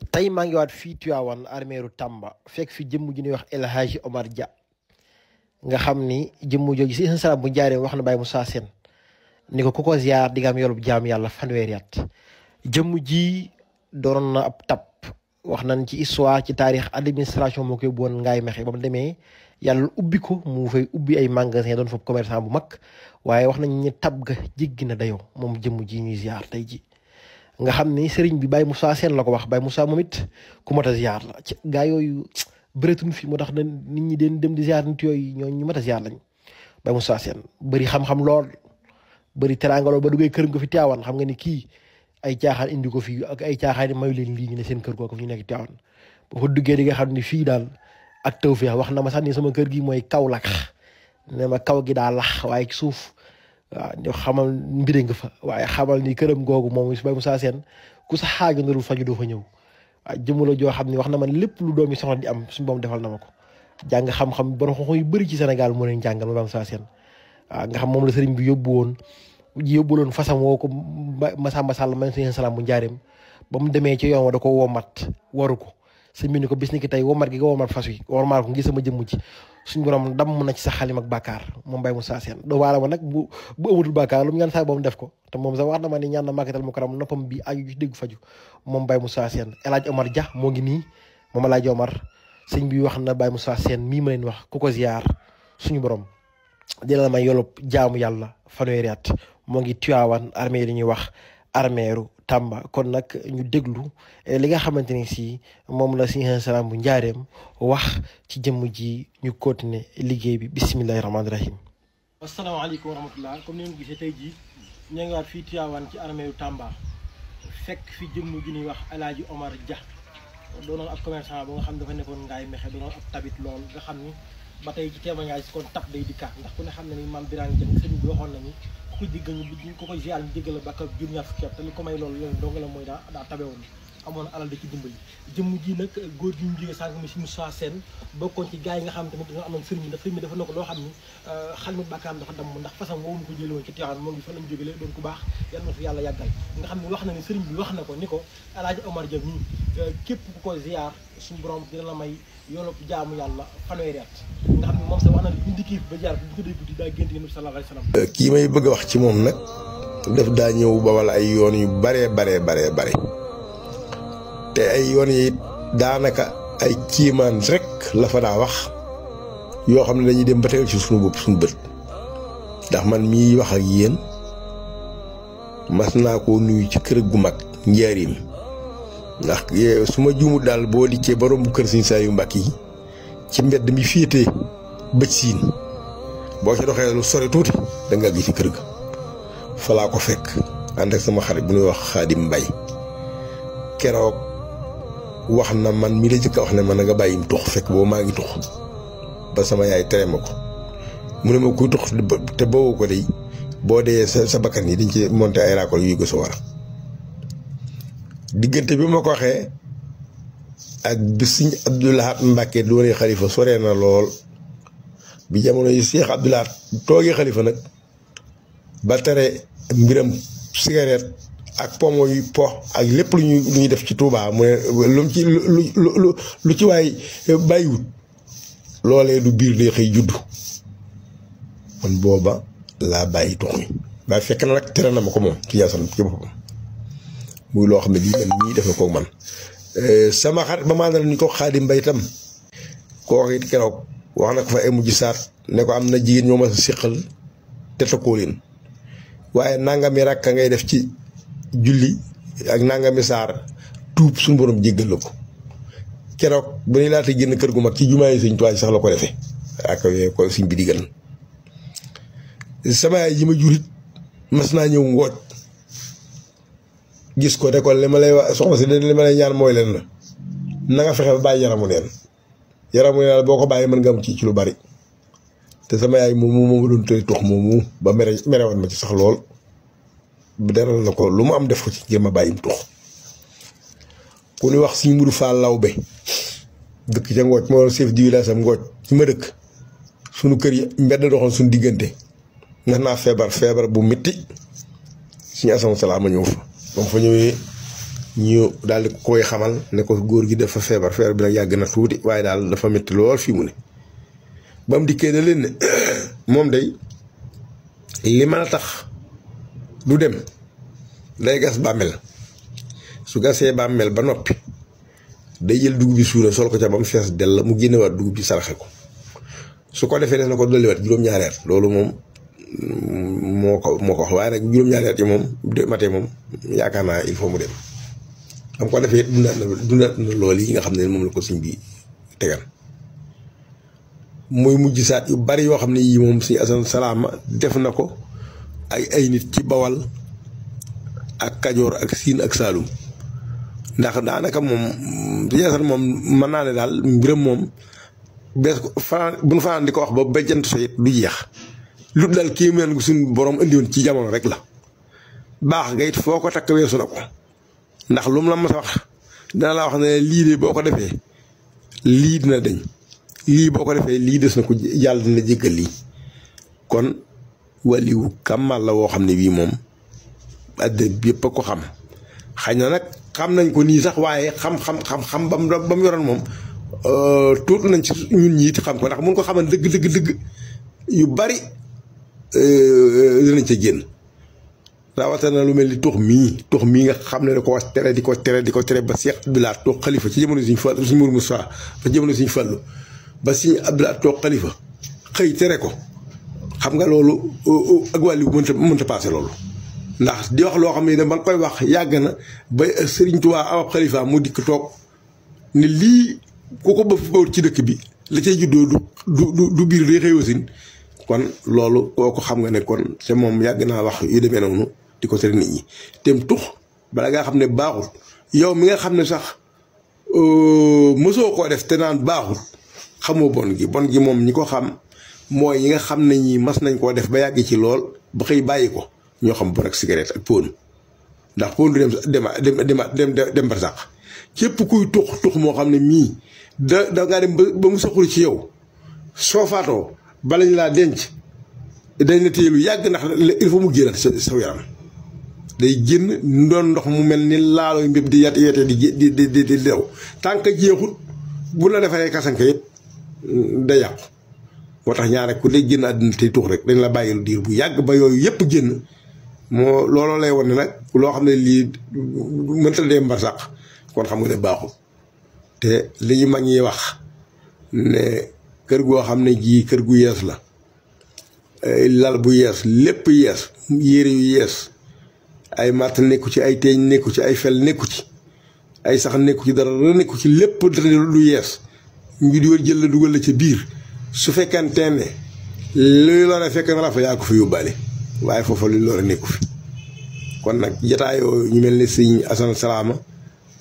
tey maa ngi waat fii Tivaouane armeeru Tamba fekk fi jëmm ji ñuy wax El Hadji Omar Dia nga xam ni jëmm jooju si salaam bu jaaree wax na Baye Moussa Sène ni ko ku ko ziar di nga am yoolub jaam yàlla fanweeri at jëmm ji doon na ab tab wax nañ ci histoire ci taarix administration moo koy boon ngaay mexe ba mu demee yàlla ubbi ko mu fay ubbi ay magasin doon foofu commerçant bu mag waaye wax nañ ni tab ga jéggi na dayoo moom jëmm ji ñuy ziar tey ji nga xam ni sëriñ bi Baye Moussa Sène la ko wax Baye Moussa moom it ku mat a ziar la ci gaa yooyu bëreetuñ fi moo tax nit ñi den dem di ziar nit yooyu ñoo ñu mat a ziar lañ Baye Moussa Sène bëri xam-xam lool bëri teraanga lool ba duggee këram nga fi Tivaouane xam nga ni kii ay caaxaan indi ko fii ak ay caaxaan yi mayu leen lii ñu ne seen kër googu ñu nekk Tivaouane boo ko duggee di nga xam ni fii daal ak tawfeex wax na ma sax ni sama kër gi mooy kaw lax ne ma kaw gi daa lax waaye ci suuf waaw ñoo xamal mbiri nga fa waaye xamal ni këram googu moom si Baye Moussa Sène ku sa xaaju narul faju doo fa ñëw waaw jëmula joo xam ne wax na man lépp lu doomi soxla di am suñu boom defal na ma ko jàng xam-xam borom xam-xam yu bëri ci Sénégal moo leen jàngal ma Baye Moussa Sène waaw nga xam moom la sëriñ bi yóbbuwoon fasam woo ko Masamba Sall man seen salaam bu njaareem ba mu demee ci yoon wa da ko womat waru ko sëñ bi ni ko bis ni ki tey womat gi nga womat fas wi warmaal ko ngi sama jëmm ci suñu borom damm na ci sa xalim ak bàkkaar moom Baye Moussa Sène doo waala ma nag bu amatul bàkkaar lu mu ñaan saa boom def ko te moom sax wax na ma ni ñaan na màkkatal mu karam noppam bi aju ci dégg faju moom Baye Moussa Sène El Hadji Omar Dia moo ngi nii moom El Hadji Omar sëñ bi wax na Baye Moussa Sène mii ma leen wax ku ko ziar suñu borom dina la may yolub jaamu yàlla fanweeri at moo ngi Tivaouane armée li ñuy wax armeeru Tamba kon nag ñu déglu li nga xamante ni si moom la si salaam bu njaareem wax ci jëmm ji ñu continuer liggéey bi bisimilahi rahmaani rahim. asalaamaaleykum wa rahmatulah comme ni ngeen gisee tey jii ñu ngi waat fii Tivaouane ci armeeru Tamba fekk fi jëmm ji ñuy wax El Hadji Omar Dia doonoon ab commerçant ba nga xam dafa nekkoon ngaay mexe doonoon ab tabit lool nga xam ni ba tey ci témoignage kon tab day dikkaat ndax ku ne xam ne ni maam Birane Dieng sëñ bi waxoon na ni ku jéggal ñu ko ziar ñu jéggal la bàkkaar juróom-ñaar fukki at te li ko may loolu loolu dong la mooy daa tabe woon amoon alal da ci dimbali jëmm ji nag góor gi ñu jógee sànq mi si Moussa Sène bokkoon ci gars yi nga xam tamit dañoo amoon sëriñ bi ndax sëriñ bi dafa nekk loo xam ni xal mi bàkkaam dafa damm ndax façon woowu mu ko jëlee woon ci Tivaouane moo ngi fa lañ jógele doon ku baax yàlla na fi yàlla yàggal nga xam ne wax na ni sëriñ bi wax na ko ni ko El Hadji Omar Dia mii képp ku ko ziar suñu borom dina la may yoolub jaamu yàlla fanweeri at nga xam ne moom sax wax na ni bindi kii ba jaar bu ñu ko dee guddi daa gént Yonent bi sallallahu alayhi wa sallam kii may bëgg a wax ci moom nag def daa ñëw ba wala ay yoon yu bare te ay yoon yi daanaka ay kiimaan rek la fa daa wax yoo xam ne dañuy dem ba tegal ci suñu bopp suñu bët ndax man mii wax ak yéen mas naa koo nuyu ci kër gu mag njaarim ndax su ma juumut daal boo dikkee ba romb kër Sëñ Saliou Mbàkke yi ci mbedd mi féetee bëj siin boo ci doxee lu sori tuuti da nga gis ci kër ga fa laa ko fekk ànd ak sama xarit bu ñuy wax Xaadim Mbay keroog wax na man mi la jëkk a wax ne man na nga bàyyim tux fekk boobu maa ngi tux ba sama yaay tere ma ko mu ne ma kuy tux te boobu ko day boo dee sa bakkan yi dañ ci monté ay raakol yu ko sa war diggante bi ma ko waxee ak bi Sëñ Abdou Lahad Mbàkke doonee xalifa soree na lool bi jamono yi Cheikh Abdou Lahad toogee xalifa nag ba tere mbiram cigarette ak pomo yu po ak lépp lu ñuy def ci Touba mu ne lu ci waay bàyyiwut loolee du biir day xëy juddu man booba laa bàyyi tux mi waaye fekk na nag tere na ma ko moom ci yaasan ci boppam muy loo xam ne lii man ñii def na koog man sama xarit ba maanaam ni ko Xaadim Mbay tam kooku it keroog wax na ko fa ay mujj saat ne ko am na jigéen ñoo ma sa siqal te takkoo leen waaye nangami rakka ngay def ci julli ak nangami saar tuub suñu borom jéggal la ko keroog ba ni laata génn kër gu mag ci jumaa yi Sëñ Tuubaa sax la ko defee ak yooyu ko suñ bi digal sama yaay ji ma jurit mas naa ñëw ngooj gis ko de ko li ma lay wax soxna si li ma lay ñaan mooy leen la na nga fexe ba bàyyi yaramu neen boo ko bàyyi mën nga am ci lu bari te sama yaay moom doon tëri tox moomu ba merewoon ma ci sax lool bu deral na ko lu mu am def ko ci ngir ma bàyyim tux ku ñuy wax Sëñ Mudu Faal Lawbe dëkk ca Ngooj moo chef du village am Ngooj ci ma dëkk suñu kër yi mbedd doxoon suñu diggante ndax naa feebar bu metti Sëñ Asan Salaam ma ñëw fa ba mu fa ñëwee ñu daal di koy xamal ne ko góor gi dafa feebar bi nag yàgg na tuuti waaye daal dafa métti lool fii mu ne ba mu dikkee na leen ne moom day li mën a tax du dem day gas bàmmeel su gasee bàmmeel ba noppi day jël dugub bi suuna sol ko ca ba mu fees dell mu génnewaat dugub bi saraxe ko su ko defee des na ko dolliwaat juróom-ñaari at loolu moom moo ko wax waaye nag juróom-ñaari at yi moom matee moom yaakaar naa il faut mu dem am ko defee dundaat na loolu yi nga xam ne moom la ko sëñ bi tegal muy mujj saat yu bari yoo xam ne yii moom sëñ Asan Salaama def na ko ay nit ci Bawal ak Kajoor ak Siin ak Saalum ndax daanaka moom sëñ Asan moom mën naa ne daal mbiram moom bees ko fanaan bu nu fanaan di ko wax ba jant so it du jeex lu dal kii meen gu suñ borom indiwoon ci jamono rek la baax nga it foo ko takk weesu na ko ndax lu mu la mas a wax dina la wax ne lii de boo ko defee lii dina deñ lii boo ko defee lii des na ko yàlla dina jéggal lii kon waliwu kàmmal la woo xam ne bii moom àddina bi yëpp a ko xam xëy na nag xam nañ ko nii sax waaye xam ba mu yoroon moom tuuti nañ ci ñun ñi it xam ko ndax mun ko xaman dëgg yu bari dinañ ca génn rawatina lu mel ni tux mii nga xam ne da ko tere di ko tere ba Cheikh Abdoulaye toog xalifa ci jamono suñu Fallu suñu Mourou Moussa ba jamono suñu Fallu ba suñu Abdoulaye toog xalifa xëy tere ko xam nga loolu ak wàllu mënta paase loolu ndax di wax loo xam ne da ba nga koy wax yàgg na ba Sëriñ Tuubaa aw xalifa mu dikk toog ne lii ku ko bawut ci dëkk bi la cay juddoo du biir day xëy wasin kon loolu kooku xam nga ne kon te moom yàgg naa wax yu demee noonu di ko tere nit ñi tem tux bala ngaa xam ne baaxul yow mi nga xam ne sax mësoo koo def te naan baaxul xamoo bon gi moom ñi ko xam mooy ñi nga xam ne ñi mas nañ koo def ba yàgg ci lool ba xëy bàyyi ko ñoo xam bon ak cigarette ak pon ndax pon du dem barsàq képp kuy tux moo xam ne mii da ngaa dem ba mu saxul ci yow soo faatoo bala ñu laa denc dañ la téye lu yàgg ndax il faut mu génn sa yaram day génn doon ndox mu mel ni laalooy mbéb di yete di dew tànk jeexut bu la defaree kasanka yëpp da yàqu moo tax ñaar rek ku dee génn àddina tey tux rek dañ la bàyyi lu diir bu yàgg ba yooyu yëpp génn moo looloo lay wan ne nag loo xam ne lii mënta dee mbarsàq kon xam nga ne baaxul te li ñu mag ñi wax ne kër goo xam ne jii kër gu yees la lal bu yees lépp yees yére yu yees ay matt nekku ci ay teeñ nekku ci ay fel nekku ci ay sax nekku ci dara nekku ci lépp lu yees ñu di jël la dugal la ca biir su fekkante ne luy lore fekk na la fa yaa ko fi yóbbaale waaye foofa luy lore nekku fi kon nag jataayoo ñu mel ni sëñ Asan Salaama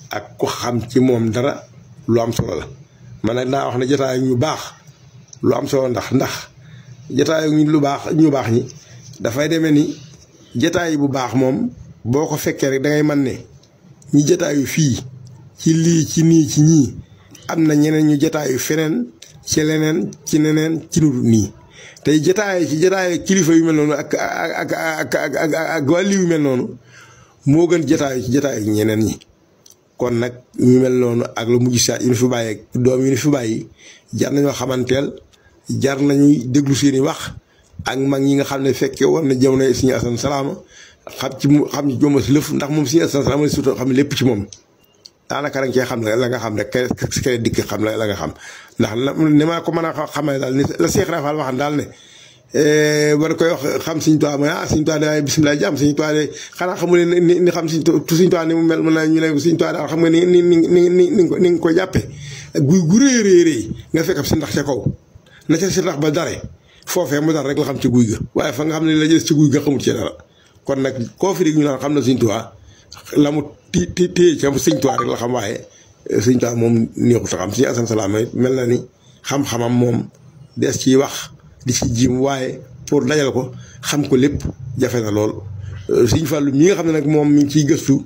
ak ko xam ci moom dara lu am solo la man nag daa wax ne jataay ñu baax lu am solo ndax jataay ñu baax ñi dafay demee ni jataay bu baax moom boo ko fekkee rek dangay mën ne ñi jataayu fii ci lii ci nii ci ñii am na ñeneen ñu jataayu feneen ci leneen ci neneen ci nu nii tey jataayu kilifa yu mel noonu ak wàlli yu mel noonu moo gën jataayu ci jataayu ñeneen ñi kon nag ñu mel noonu ak lu mujj saat yu ñu fi bàyyi doom yu ñu fi bàyyi jar nañoo xamanteel jar nañuy déglu seeni wax ak mag ñi nga xam ne fekkee war na jamono Sëñ Asan Salaama xam ci jomba si lëf ndax moom Sëñ Asan Salaama surtout xam ne lépp ci moom daanaka danga cee xam la nga xam rek kay dikk xam la nga xam ndax ni ma ko mën a xamee daal ni la Cheikh Rafal waxan daal ne war koy wax xam Sëñ Tuubaa mooy Sëñ Tuubaa de bisimilah jàmm Sëñ Tuubaa de xanaa xamu ne ni xam Sëñ Tuubaa ni mu mel mën naa ñu ne Sëñ Tuubaa daal xam nga ni nga ko jàppee guy gu rëy nga fekk si ndax ca kaw na ca si ndax ba dare foofee mu dara rek la xam ci guy ga waaye fa nga xam ne la jës ci guy ga xamul ci dara kon nag koo fi dégg ñu naan xam na Sëñ Tuubaa la mu téye ca Sëñ Tuubaa rek la xam waaye Sëñ Tuubaa moom neexut a xam Sëñ Asan Salaama mel na ni xam-xamam moom des ciy wax di ci jiim waaye pour dajal ko xam ko lépp jafe na lool Sëñ Fallu mi nga xam ne nag moom mi ngi ciy gëstu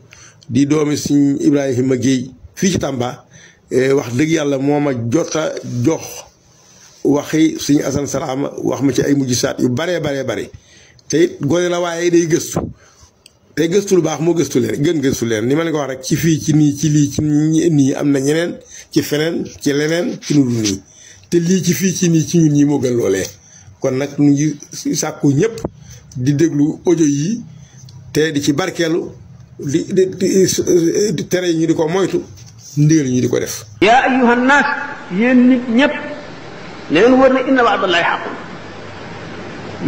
di doomi Sëñ Ibrahima Guèye fii ci Tamba wax dëgg yàlla moo ma jota jox waxi Sëñ Asan Salaama wax ma ci ay mujj saat yu baree te it gone la waaye day gëstu te gëstu lu baax moo gëstu leen gën gëstu leen ni ma leen ko wax rek ci fii ci nii ci lii ci nii am na ñeneen ci feneen ci leneen ci nu dul nii te lii ci fii ci nii ci ñun ñii moo gën loolee kon nag ñu ngi sàkku ñëpp di déglu audio yi te di ci barkeelu di tere ñu di ko moytu ndigal ñu di ko def. yaa ayyuhan naas yéen nit ñëpp ne leen wër na inna wa'dallahi haqqun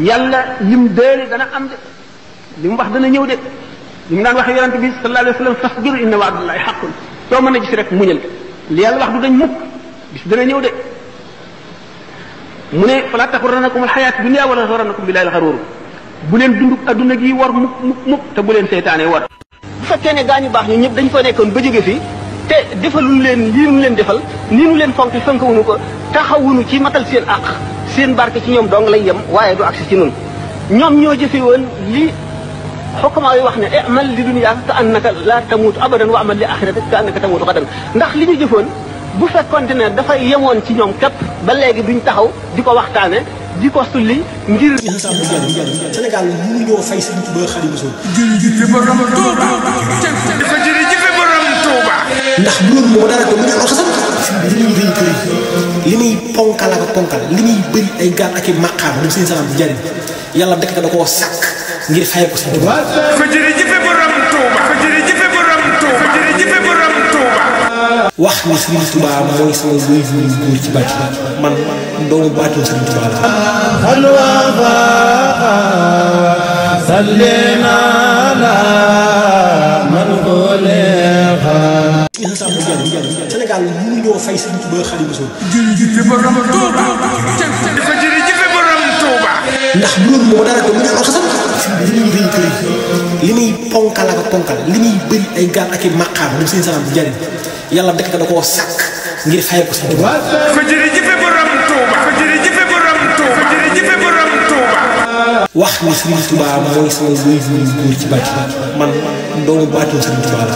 yàlla lim déele dana am de li mu wax dana ñëw de li mu daan waxee yonente bi sallallahu alayhi wa sallam fasbir inna wa'dallahi haqqun soo mën a gis rek muñal li yàlla wax du dañ mukk bis dana ñëw de mu ne falaa taxurrannakum alxayaatu dunya wala taxurrannakum billaahil xaruur bu leen dund adduna gi war mukk te bu leen seytaane war. bu fekkee ne gaa ñu baax ñu ñëpp dañ fa nekkoon ba jóge fii te defaluñu leen lii nu leen defal nii nu leen fonk fonkawuñu ko taxawuñu ci matal seen àq seen barke ci ñoom dong lay yem waaye du agsi ci nun ñoom ñoo jëfe woon li xokkamaa yi wax ne amal li dunyaa ka annaka la tamuutu abadan wa amal li axirati ka annaka tamuutu xadan ndax li ñu jëfoon bu fekkonte ne dafay yemoon ci ñoom képp ba léegi duñ taxaw di ko waxtaane di ko sulli ngir. Sénégal mënuñoo fay Sëriñ Tuubaa Xaadimu Rasuul. jërëjëf borom Touba. jërëjëf borom Touba. ndax bu loolu moo dara ko mu ne alxasan. li muy rëy kër li muy ponkal ak ponkal li muy bëri ay gaal ak i maqaam moom seen salaam di jariñ yàlla dëkk da koo sàkk ngir fay ko Sëriñ Tuubaa. jërëjëf borom Touba. jërëjëf borom Touba. jërëjëf borom Touba. wax ni Sëriñ Tuubaa mooy sama wéy wu góor ci bàcc man doomu baatu Sëriñ Tuubaa la. Sénégal mënuñoo fay Sëriñ Tuubaa Xaadimu Rasuul. jërëjëf borom Touba. jërëjëf borom Touba. ndax bu loolu moo dara ko mu ne alxasan. li muy rëy kër li muy ponkal ak ponkal li muy bëri ay gaal ak i maqaam moom seen salaam di jariñ yàlla dëkk da koo sàkk ngir fay ko Sëriñ Tuubaa. jërëjëf borom Touba. jërëjëf borom Touba. jërëjëf borom Touba. wax ni Sëriñ Tuubaa mooy sama wéy wu góor ci bàcc man doomu baatu Sëriñ Tuubaa la.